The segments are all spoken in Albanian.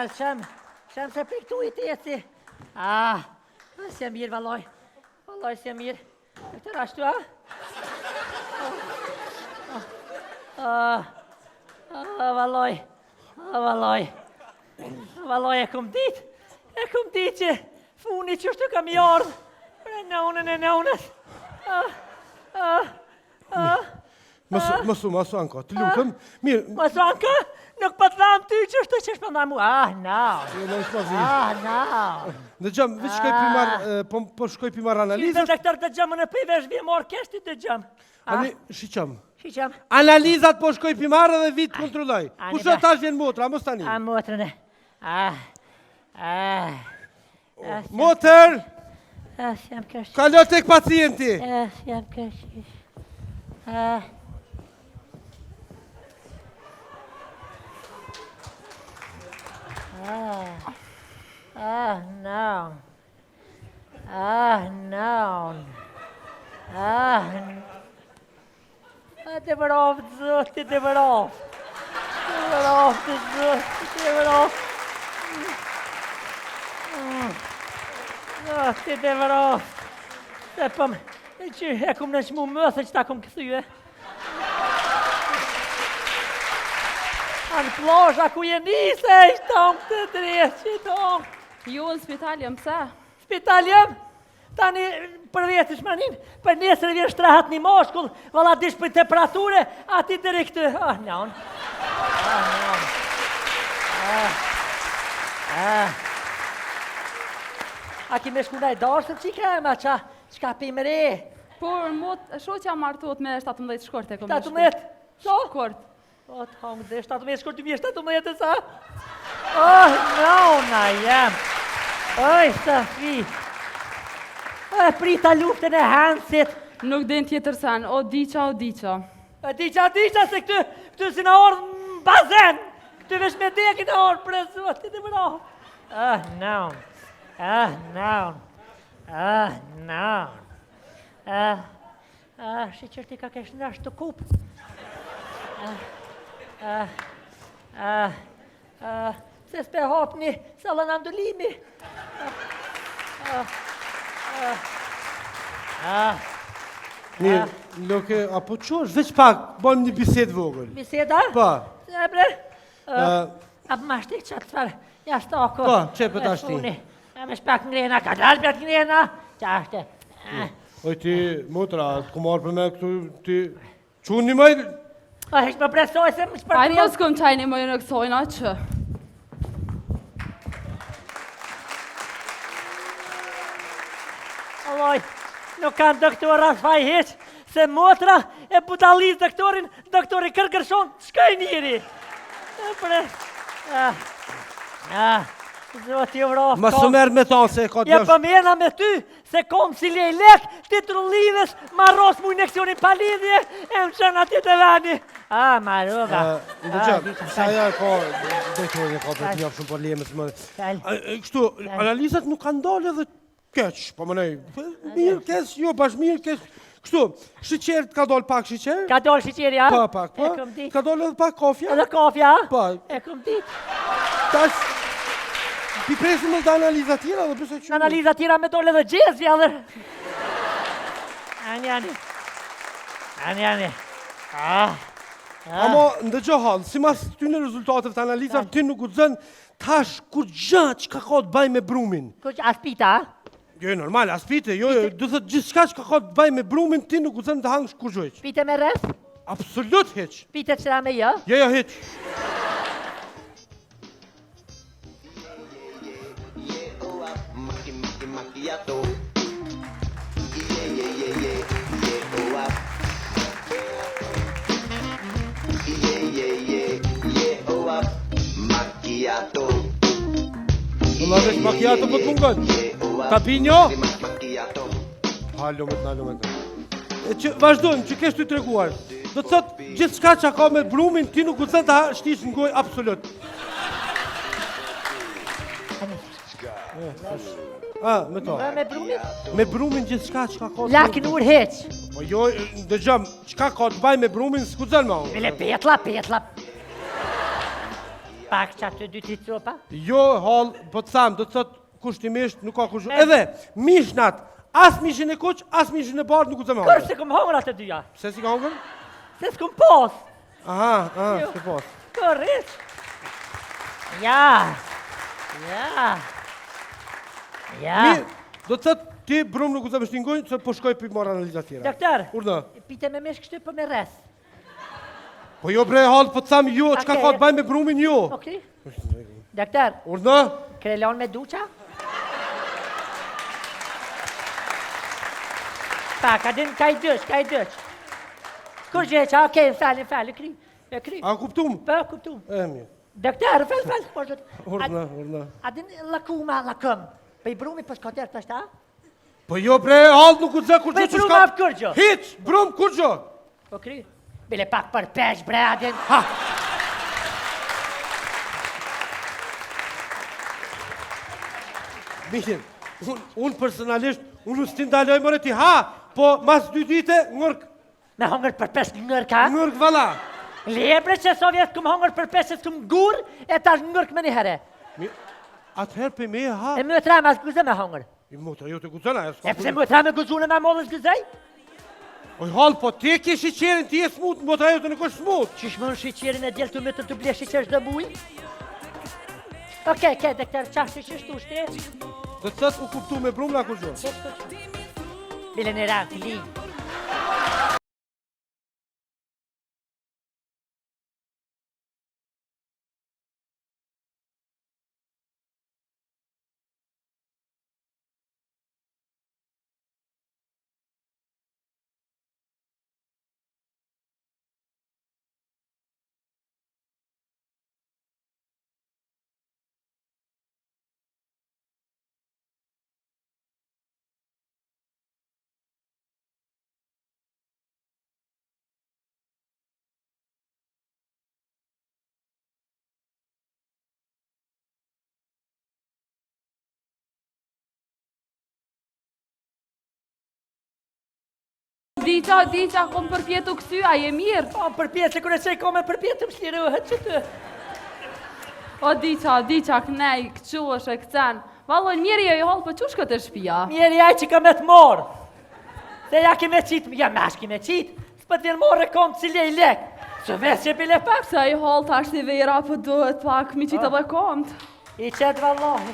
Dal, qem, qem se prej këtu i të jeci. Ah, s'je mirë, vallaj. Vallaj, s'je mirë. Doktor, ashtu, a? Ah, ah, vallaj, ah, vallaj. Vallaj, e kom dit, e kom dit që funi qështu ka mi ardhë. Për nonën e nonës. Ah, ah, ah. Mos mos u mos u anko, të lutem. Mirë. Mos u anko, nuk po të tham ty qështu qysh po ma mu. Ah, no. Jo, no, s'ma zi. Ah, no. Dëgjom, veç shkoj pi marr, ah. po po shkoj pi marr analizat. Qysh doktor dëgjom, unë po i vesh vje marr kesh ti dëgjom. Ah. Ani, shiqom. Shiqom. Analizat po shkoj pi marr edhe vi t'kontrolloj. Pusho tash vjen motra, mos tani. A motrën e. Ah. Ah. Motër! Ah, s'jam keq. Kalo tek pacienti! Ah, s'jam keq. Ah. Ah. Ah, no. Ah, no. Ah. A të vraftë, zoti, të vraftë. Të vraftë, zoti, të vraftë. Zoti, të vraftë. Se pëm, e që e kum nënçmu mëthë që ta kum këthyë. A në plazh, a ku je nise, e që tonë të drejtë, që tonë. Jo, në spital jam, pse? Spital jam? Tani për vjetë shmanin, për nesër vjen shtrahat një mashkull, valla dish për temperature, ati deri këtë, ah, naun. Ah, naun. Ah, ah. A ki me shku naj darsëm që i kem, a qa, qka pi më re? Por, mot, shoqja martohet me 17 shkurt e kom me shku. 17? So? Shkurt. O, të hongë dhe 17 shkurt 2017 e sa? Oh, nona jem! Oj, Safi! E prita luftën e Hansit! Nuk din tjetër sen, o diqa, o diqa. E diqa, diqa, se këty, këty si në ardhë në bazen! Këty veç me deki në ardhë, për e zotit e vra! Ah, naun! Ah, naun! Ah, naun! Ah, Ah, shyqyr ti ka kesh ndash të kup. Ah, ah, ah, ah, pse s'pe hapni sallën andulimi? Ah, ah, ah, ah. Mirë, Loke, a po çohesh, veç pak, bëjmë një bisedë vogël. Biseda? Po. E bre? A po ma shti qatë farë, jastako. Po, qe po ta shti. A me shpak ngrena, ka dalë për ngrena, qa është? Oj ti, motra, të ku marrë për me këtu, ti, që një maj... A heq më presoj se më shpërtu... Ajde mos këm qaj një maj në kësojna që. Alloj, nuk kanë doktor as faj hiq, se motra e budallis doktorin, doktori kërkërshon, shkaj njëri. E pre, ah, ah, zoti ju vraftë. Mos u merr me ta se ka Ja po merrna me ty, Se kom si lejlek, ti trullives, marros mu injeksionin pa lidhje, e më qënë atje të veni. A, marova. Në gjë, sa ja ka, drejtori ka për të njofë shumë probleme, së më... Kështu, analizat nuk kanë dalë edhe keq, po më nej, mirë keq, jo, bash mirë keq, Kështu, sheqer ka dalë pak sheqer? Ka dalë sheqeri, a? Po, pak, po. Ka dalë edhe pak kafja? Edhe kafja, a? Po. E kom ditë. Tash, pi presim edhe analiza tjera dhe përse që... Analiza tjera me dalë edhe gjezja dhe... Ani, ani. Ani, ani. Ah. ah. Amo, ndëgjo hallë, simas këtyne rezultateve të analizave, ti nuk guxon tash kurgja që ka ka të baj me brumin. Kurgja, as pita, a? Jo, normal, as pite, jo, jo, do thotë gjithçka që ka ka të bëjë me brumin, ti nuk guxon të hangsh kurgjë hiç. Pite me rreth? Absolut hiç. Pite që me jo? Jo, jo, hiç. Vëlla veç makiato po të mungon. Ta pi një? Ha, lumet na, lumet na. E që, vazhdojmë, që kesh të treguar. Do të thotë, gjithçka që ka me brumin, ti nuk guxon ta shtish në gojë, absolut. A, me to. Me brumin? Me brumin gjithçka që ka ka... Laknur hiç. Po jo, dëgjom, çka ka të baj me brumin, s'guxon ma. Bile petla, petla. Pak që aty dy tri copa? Jo, hallë, po të tham, do të thot kushtimisht nuk ka kurgjë. Edhe mishnat, as mishin e kuq, as mishin e bardhë nuk guxon me Kurrë hangër. s'i kom hongër atë dyja. Pse s'i ka hongër? Se s'kom pas. Aha, aha, Jo. s'ke pas. Kurrë. Ja. Ja. Ja. Mirë, do të thot ti brum nuk guxon me shti n'gojë, se po shkoj për marr analiza tjera. Doktor. Urdhë. Pite me mish kështu po me res. Po jo bre hallë, po të tham jo, çka Okej. ka të bëjë me brumin jo. Okej. Doktor, Urdhë. krelon me duqa? Pak, a din ka i dyq, ka i dyq. Kur gjë që, okej, më falë, më falë, kry, e kry. A kuptum? Po, kuptum. E mirë. Doktor, fal, fal, po zot. Urdhë, urdhë. A din lakuma, lakëm. Pe i brumi po s'ka tjerë të shta? Po jo bre, hallë nuk guxon kurgjë Po i që brum s'ka. af kurgjë. Hiç, brum kurgjë. Po kry. Bile pak për pesh, bre, a din. Ha. Mirë, unë un personalisht, unë nuk t'i ndaloj more ti ha, po mas dy dite ngërk, Me hongër për pesh ngërka? ngërk valla. Le bre që sa vjet kum hongër për pesh se s'kum gur, e tash ngërk me një herë. Mi, atëherë për me ha. E më tra mas guze me hongër. I motra jo të guxon, ajo s'ka. E pse më tra me guxune me mollës guzej? Oj hall, po ti e ke sheqerin, ti je smut, motra jote nuk është smut. Qysh më në sheqerin e djelë të më të të ble sheqer çdo muj? Okej, ke, doktor, qashtu që shtu shte? Do të thot u kuptu me brum na kurgjë. Bile në ranë, të li. Diqa, diqa, kom përpjetu kësy, a je mirë? Po, përpjetë, se kur e qej ko me përpjetë, më shlirohet që të. O, diqa, diqa, knej, këquësh e këcen. Vallon, mirë je i hollë, po qysh këtë e shpia? Mirë jaj që ka me të morë. Se ja ki me qitë, ja me ashtë ki me qitë. S'po të vjen morë e kom cili i lek. Që veç që bile pak. Pse i hollë, tash si vera, po duhet pak, mi qitë edhe komt. I qetë vallahi.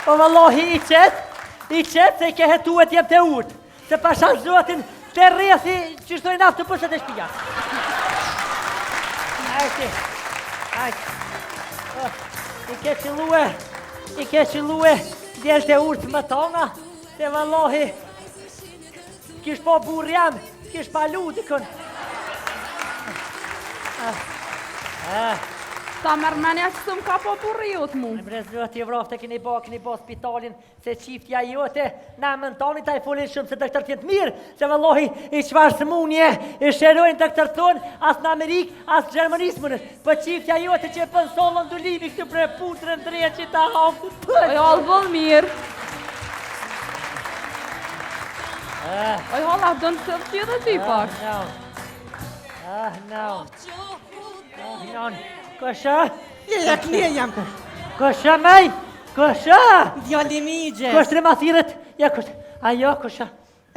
Po vallahi i qetë, i qetë se i ke hetu e t'jem të urtë. Se pasha zotin të rrethi që shtojnë autobusët e shpia. Ajde, ajde. Oh, I ke qëllue, i ke qëllue, djelë të urtë më tona, se vallahi, kish po burr jam, kish pa lu dikën. Ah, ah. Ta merr menja që s'më ka po burri jot mu. Bre zoti e vraftë keni bo, keni bo spitalin, se çiftja jote, në emën tonit ta i folin shumë se doktorët janë të mirë, se vallahi i çfarë sëmundje i shërojnë doktorët tonë, as në Amerikë, as në Gjermani s'munësh. Po çiftja jote që e bën sollën dulimi këtu për putrën drejt që ta hapë. Oj, hollë, boll mirë. Oj, hollë, a don të të edhe ty pak. Ah, no. Ah, no. Ah, no. Kësha? Ja, këne jam. Kësha, mej? Kësha? Djali migje. Kush të ma thirret? Ja, kush? Ajo, kësha?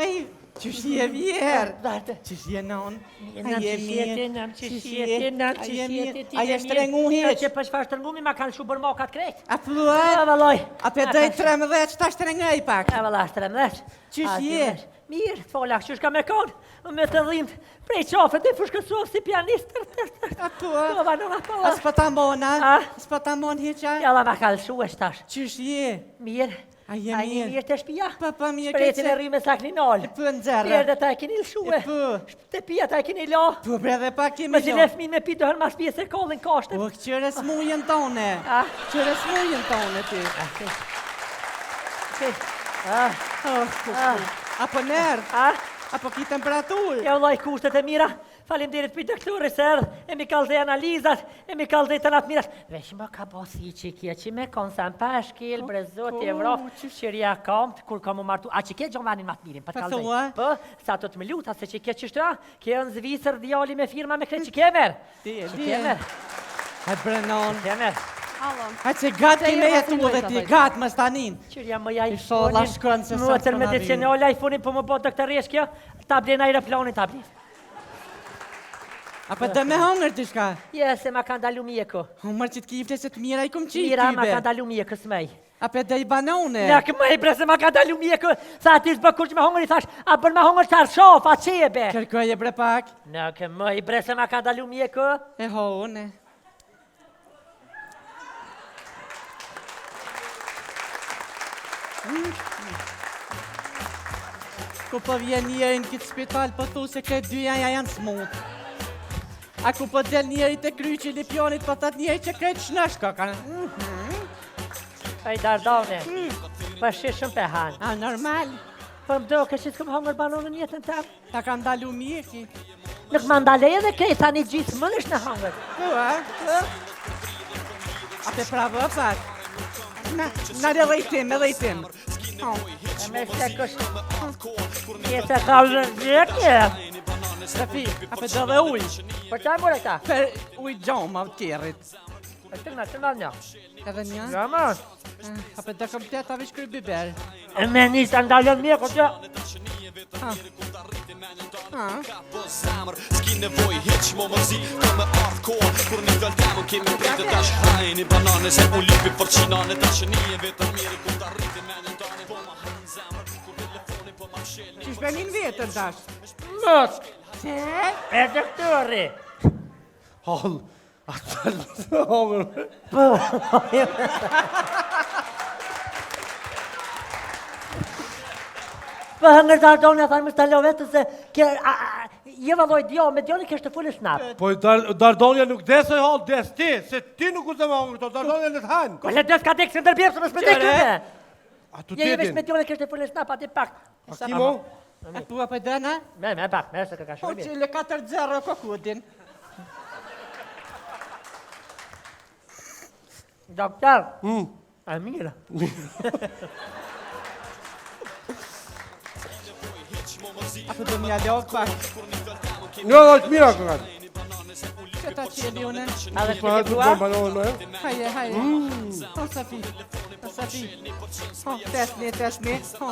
Ej, qysh je vjerë? Darte. Qysh je non? Nam A je që shjeti, mirë? nam që Qysh shjeti, je? nam A që je mirë? shjeti, ti A je shtrengu hiç? Që për çfarë shtrëngumi ma kanë shu bërmokat krejt. A thua? A valloj. A pe dëj 13, ta shtrengoj pak. A valla, 13. Qysh A, je? ti Mirë, të fola, qysh ka me konë, me të dhimt, prej qafet e fushkësov si pianist, tër, tër, tër. A thua? Po, va, nona, po, A s'po ta mona? A? S'po ta mon hiç a? Jalla, ma ka lëshu e shtash. Qysh je? Mirë. A je A je mirë? mirë të shpia? Po, po, mirë, Shpretin keqe. e rryme sa keni nalë. E po, nxerre. Pjerde ta e keni lëshue. E po. Te pia ta e keni la. Po bre dhe pak kemi Me si lo. le fëmin me pi dohën mas pije se kollin kashte. O, këqyre smujën tone. A? Këqyre smujën tone ti. Ah, Oh, ah, A po nërë? ah. Apo ki temperaturë? Ja vllai kushtet e mira. Faleminderit për doktorin se erdh, e mi kallzoi analizat, e mi kallzoi të natë mirat. Veç më ka bo si që kje që me konë sa më pa shkel, bre zoti e vraf, qëria kam, kur kam u martu. A që ke gjon venin ma të mirin, pa të Po kallzoj. thua? Po, sa të të më luta, se që ke qështu, a, ke në Zvicër djali me firma me krejt që ke merr. Ti e Që di. ke merr, Hajt bre non. ke merr. Allo. Hajt se gat Se ke me jo, jetu se dhe ti, lojta, gat më stanin. Qëria më ja Inshallah shkon se sa Motër s'po na medicinale, iPhone-in po më bo doktoresh kjo, ta blen aeroplanin, ta blen. Apo të me hongër diçka? Je, se ma ka ndalu mjeku. Humër që të kifte se të mira i kum qitë Mira ma tybe. ka ndalu mjeku, s'mej. Apo dhe i banone. Në kë më i bre se ma ka ndalu mjeku, sa aty s'bë kur që me hongër i thash, a bën me hongër çarshof, a qebe. Kërkoj e bre pak. Në kë më i bre se ma ka ndalu mjeku. E ho une. Ku po vjen njeri në këtë spital, po thu se këtë dyja ja janë smut. A ku po del njeri të kryqi lipjonit, po thot njeri që këtë shnosh ka kanë. Ej, Dardane, po shi shumë pe han. A, normal, Po më do, kështë që s'kom hongër banone në jetën tem. ta ka ndalu mjeki. Nuk ma ndale edhe krejt, tani gjithë më është në hongër. Po, a? A pe pravo pak. Na, na edhe i tim, edhe i tim. Oh. E me se kush... Jetë ka vëzhjekje. Sofi, a pe do dhe ujë. Po qa more këta? Për ujë gjoma të tjerit. Po të në, të në një. Edhe një? Ja ma. A pe do komplet, a vish kry biber. E me një të ndalon mjeku që... Ha. Po zemër, s'ki nevoj hiq mo mërzi Ka me ardh koha, kur një fjalë temën Kemi pritë tash hajni banane Se u lypi për qinane Tash një e vetëm mire ku ta rriti menin tane Po ma han zemër, kur telefoni po ma mshelni Qysh benin vetën tash? Mos! Qe? E doktori! Hall, atë të hongër. Po hëngër Dardane, thanë më stalo vetën se... Ke, a, a, je valloj dio, me djoni kesh të fulë snap. Po dar, Dardonja nuk desoj hall, des ti, se ti nuk u të me hongër këto, Dardonja le të hanë. Ko le des ka dek se ndërbjerë, se mos me dek Qere? këte. A tu Je je veç tetin? me djoni kesh të fulë snap, aty pak. A ki mo? A tua pe dëna? Me, me pak, me se ka ka Po shumë mirë. që le 4-0 kokudin. Doktor. Mm. A mirë. A po do mja lok pak. Jo, është mira këka. Që ta qeli une? A dhe Po, shpeke të grua? bën banone më. Haje, haje. O, Sofi. O, Sofi. O, tesni, tesni. O.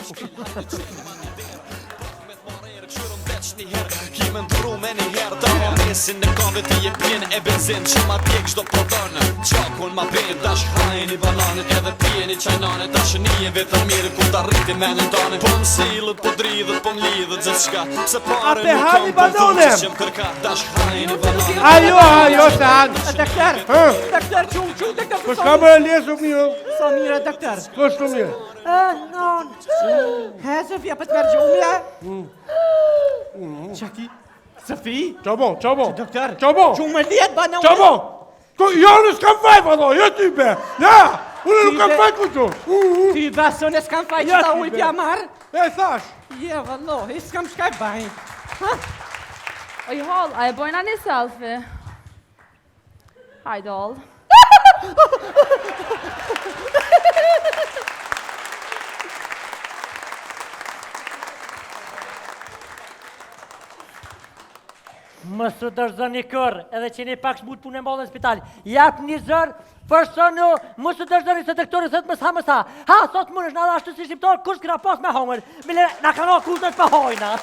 Veç një herë, ki me ndru me një herë Ta ma mesin në kave ti e pjen e benzin Që ma djeg çdo prodon Qakun ma ben Tash hajni bananet edhe pjeni qajnane Tash një e vetëm mirë ku ta rriti menin tane Po më sillet, po dridhet, po më lidhet gjithçka Pse pare A pe nuk hani kam, po më banane? thonë që s'jem kërka Tash hajni bananet Ajo, ajo, se hanë. A, Doktor, Hë? doktor, qu, qu, doktor, Po s'ka më e lesë mirë, Sa mirë, doktor. po shumë mirë. A, non. He, Sofia, po të merr gjumja? Qa ki? Sofi? Qa bo, qa bo? Doktor, Qa bo? Qu më ljet banone? Qa bo? Ko, jo, unë s'kam faj, vado, jo ty be. Ja, unë nuk kam Ty be. faj kuqo. Ty bason e s'kam faj Ja, që ta ty ujë be. pja marr. E, thash. Je, vallohi, s'kam shka i bajn. Ha? Oj, hall, a e bojna një selfie? Hajde, hall. Mos u dorëzoni kurr, edhe që jeni pak smut punë e madhe në spital. Jap një zër, përsonu, mos u dorëzoni se doktori thot mos ha mos ha. Ha, sot mundesh na edhe ashtu si shqiptar, kush s'kena pas me hongër. Mile na kanë ardhur kushtet pa hojna.